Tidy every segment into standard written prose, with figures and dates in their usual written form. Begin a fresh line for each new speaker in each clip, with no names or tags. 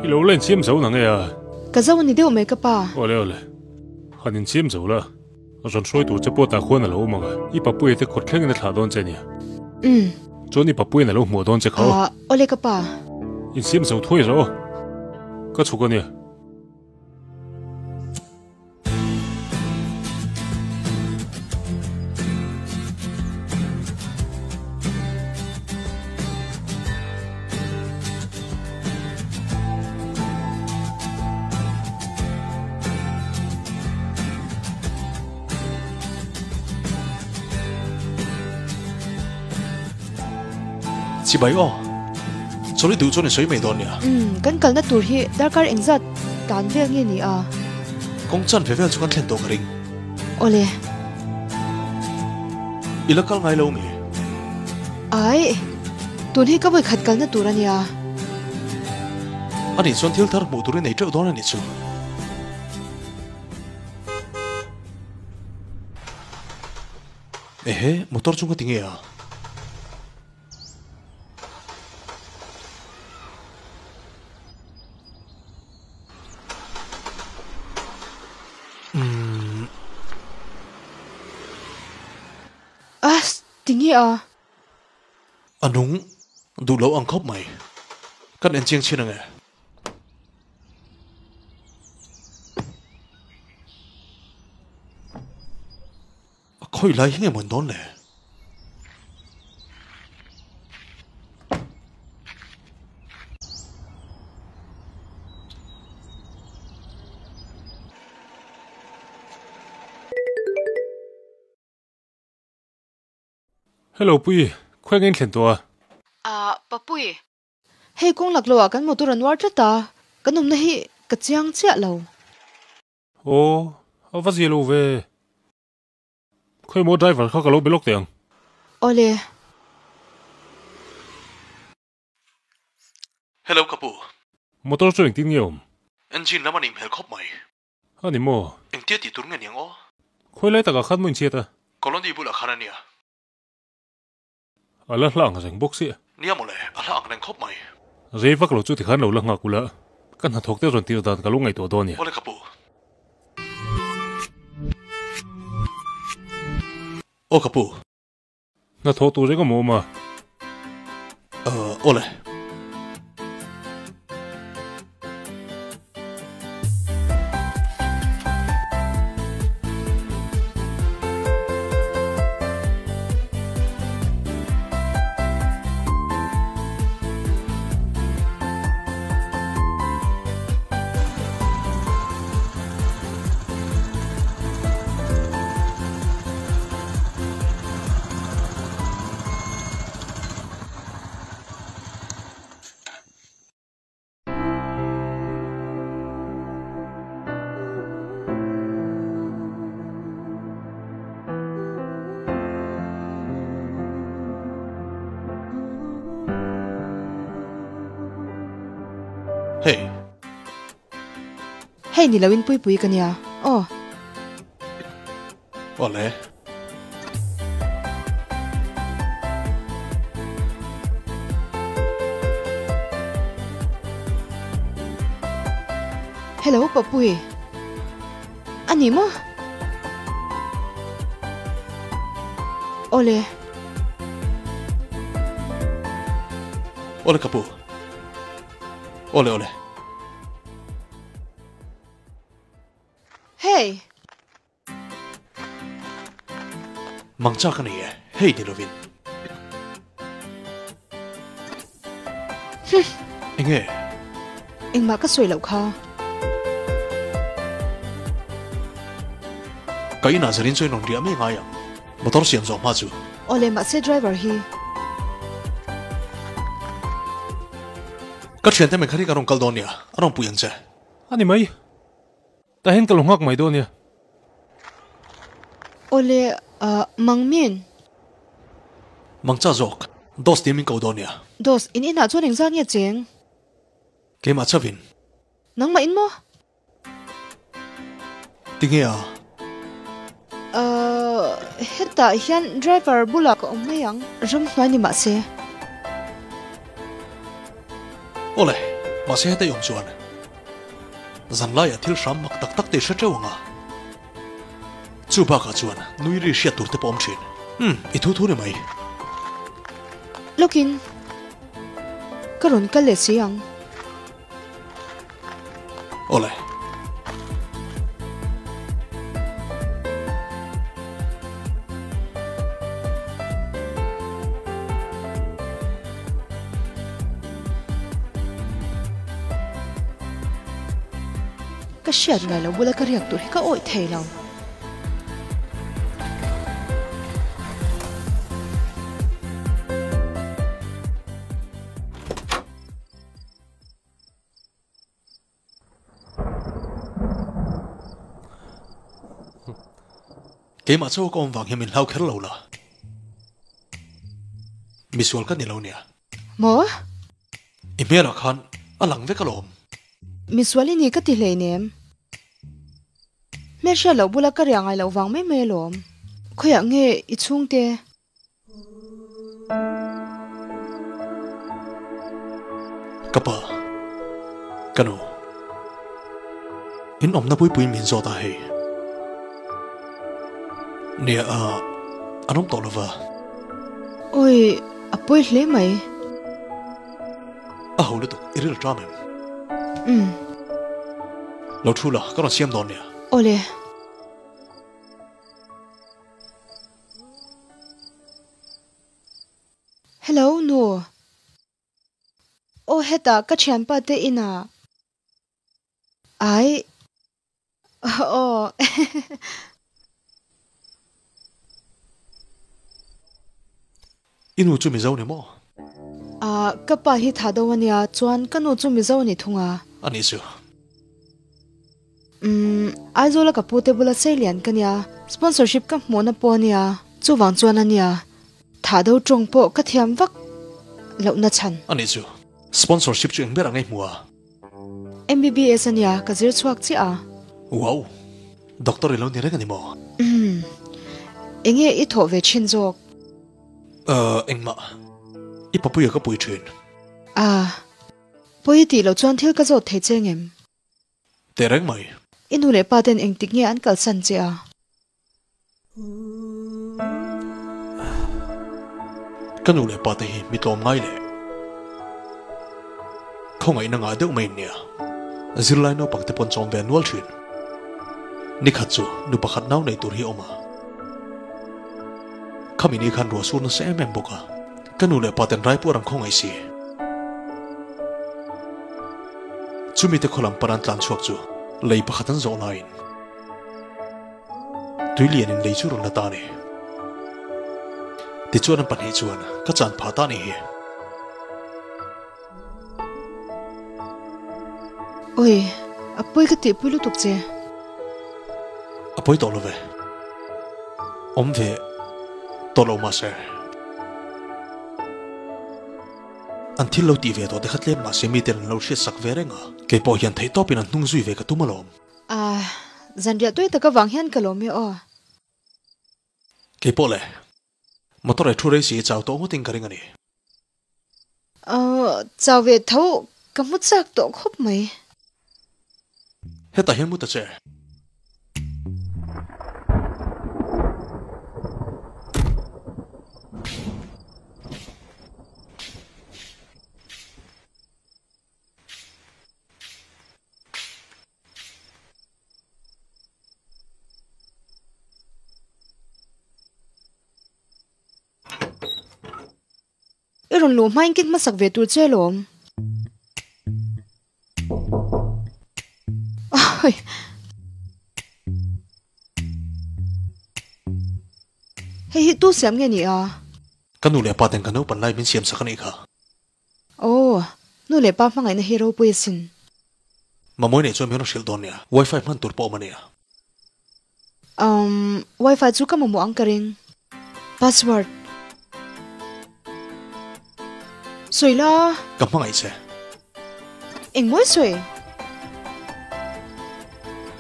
I lo la insiam zo na nge a?
Ka zo a ni deuh mai ka pa.
Awle awle. Han insiam zo la. Rawn hruai tur che pawh tah khuan a lo awm ang a, i papuia te kawt thlengin a thlah dawn che nia.
Umm.
Chuan i papuiin a lo hmuh dawn che kha aw.
Ahh, awle ka pa.
Insiam zo thuai rawh aw. Ka chhuk a nia.
Chibai aw. Chawlh i duh chuan i sawi mai dawn nia.
Umm, kan kalna tur hi darkar engzat tan vel nge ni a?
Kawng chan ve vel chu kan thlen tawh ka ring.
Awle.
I la kal ngai lo mi?
Aih, tun hi ka vawikhat kalna tur a nia.
A nih chuan thil thar hmuh tur i nei teuh dawn a nih chu. Ehe, motor chu ka ti nge a? Umm.
As, ti nge a?
A nung duh lo ang khawp mai. Kan en chiang chin ange. A khawi lai hi nge mawn dawn le?
Hello Pui, khawi nge in thlen tawh a?
Ah, Papui. Hei kawng lak loah kan motor a nuar tlat a, kan awmna hi ka chiang chiah lo.
Aw, a va zia lo ve. Khawi maw driver kha ka lo be lawk teh ang.
Awle.
Hello ka pu.
Motor chu engtin nge awm?
Engine lam a nih hmel khawp mai.
A ni maw?
Engtia tih tur nge niang aw?
Khawi lai takah khan maw inchhiat a?
Colony bulah khan a nia.
A la hla ang reng bawk si.
Nia mawle, a hla ang reng khawp mai.
Rei vak lo chu tikhan lo la nghak ula, ka hnathawk te rawn tir dan ka lo ngaihtuah dawn nia.
Awle ka pu. Aw ka pu.
Hnathawh tur eng awm awm a?
Awle. Hey.
Hei ni loin Puipui ka nia aw.
Awle.
Hello Papui. A ni maw? Awle.
Awle ka pu. Awle awle.
Hey!
Mang chak a ni e, hei ni lovin. Enge?
Engmah ka sawi loh kha.
Ka inah zarin chuan rawn riah mai ngai ang. Motor siam zawh hma chu.
Awle mahse driver hi.
Ka thiante mechanic a rawn kal dawn nia, a rawn pui ang che.
A ni mai. Tah hian ka lo nghak mai dawn nia.
Awle, ah, mang min.
Mang cha zawk, Dos tia min ko dawn nia.
Dos, in inah chuan engzat nge cheng?
Keimah chavin.
Nangmah in maw?
Tinge a?
Ah, hetah hian driver bulah ka awm mai ang. Ramhnuai ni mahse.
Awle. Mahse heta i awm chuan zan laiah thil hram mak tak tak te i hre teuh ang a. Chu bakah chuan nui ri hriat tur te pawh awm thin. Umm, i thu thu ni mai.
Lawkin ka rawn kal leh si ang.
Awle.
Ka hriat ngai lo bula ka riak tur hi ka awih thei lo.
Keimah chauh ka awm vang hian min hlau kher lo la. Misual ka ni lo nia.
Maw?
I hmelah khan a lang vek alawm.
Misual i ni ka ti hleinem. Hmelhriat loh bula ka riah ngai loh vang mai mai alawm. Khawiah nge i chhungte?
Ka pa, ka nu, in awmna puipui min zawt a hei. Nia, an awm tawh lova.
Awi, a pawi hle mai.
A ho lutuk, i ril ṭam em?
Umm.
Lo thu la, ka rawn siam dawn nia.
Awle. Hello nu. Aw hetah ka thianpa te inah. Ai. Aw.
I nu chu Mizo ni maw?
Ah, ka pa hi tha do ania, chuan ka nu chu Mizo a ni thung a.
A nih chu.
Umm, Aizawl a ka pu te bula seilian ka nia, sponsorship ka hmuhna pawh ania, chuvang chuan ania, tha do tawng pawh ka thiam vak lohna chhan.
A nih chu. Sponsorship chu eng ber ang ei hmu a?
MBBS ania, ka zir chhuak chiah a.
Wow! Doctor i lo ni reng a ni maw?
Umm, enge i thawh ve thin zawk?
Uh, engmah. I papuia ka pui thin.
Ah, pawi tih loh chuan thil ka zawt thei che ngem?
Teh reng mai.
I nu leh pa ten engtik nge an kalsan che a?
Ka nu leh pa te hi mi tlawm ngai leh khawngaihna ngah deuh mai in nia. Zirlai naupang te pawn chawm ve nual thin. Nikhat chu nu pakhat nau nei tur hi a awm a. Khami ni khan ruah sur nasa em em bawk a, ka nu leh pa ten raipuar an khawngaih si. Chumi te khawlam pan an tlan chhuak chu lei pakhat an zawh laiin tui lianin lei chu rawn la ta a ni. Tichuan an pahnih chuan ka chan phah ta a nih hi.
Oi, a pawi ka tihpui lutuk che.
A pawi tawh lo ve. Awm ve tawh lo mahse. An thil lo tih ve tawh te kha tlem mahse miten an lo hriat sak ve reng a. Kei pawh hian theihtawpin an hnung zui ve ka tum alawm.
Ah, zanriah tui tak avang hian ka lawm e aw.
Kei pawh le. Motor ei thu rei si chau tawh ngawtin ka ring a ni.
Aw, chau ve tho ka hmu chak tawh khawp mai.
Hetah hian mu ta che.
I rawn luh hmain kit hmasak ve tur che alawm. Hei hi tu siam nge ni a?
Ka nu leh pa ten ka naupan lai min siam sak a nih kha.
Aw, nu leh pa hmangaihna hi ropui asin.
Mamawi nei chuan min rawn hrilh dawn nia, wifi hman tur pawh awm a nia.
Umm, wifi chu ka mamawh ang ka ring. Password. Sawi la.
Ka hmangaih che.
Engmawi sawi?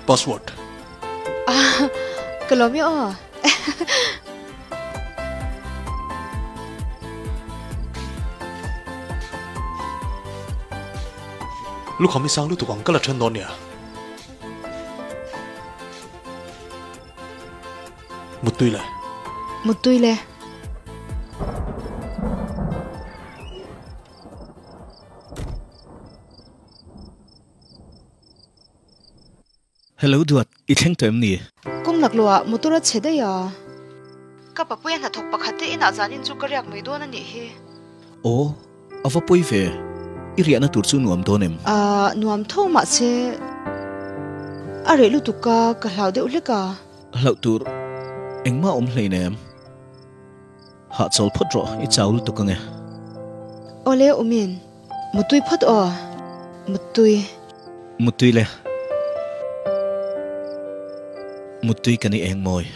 Password.
Ah, ka lawm e aw.
Lukham i sang lutuk ang ka la then dawn nia. Muttui le.
Muttui le.
Hello Duat, i thleng tawh em ni?
Kawng laklawh ah motor a chhe daih a. Ka papuia hnathawk pakhat te inah zanin chu ka riak mai dawn a nih hi.
Aw, a va pawi ve. I riahna tur chu nuam dawn em?
Ahh, nuam tho mahse a reh lutuk a, ka hlau deuh hlek a.
Hlauh tur engmah awm hleinem. Hahchawl phawt rawh, i chau lutuk ange.
Awle Umin, Muttui phawt aw, Muttui.
Muttui le. Muttui ka ni eng mawi.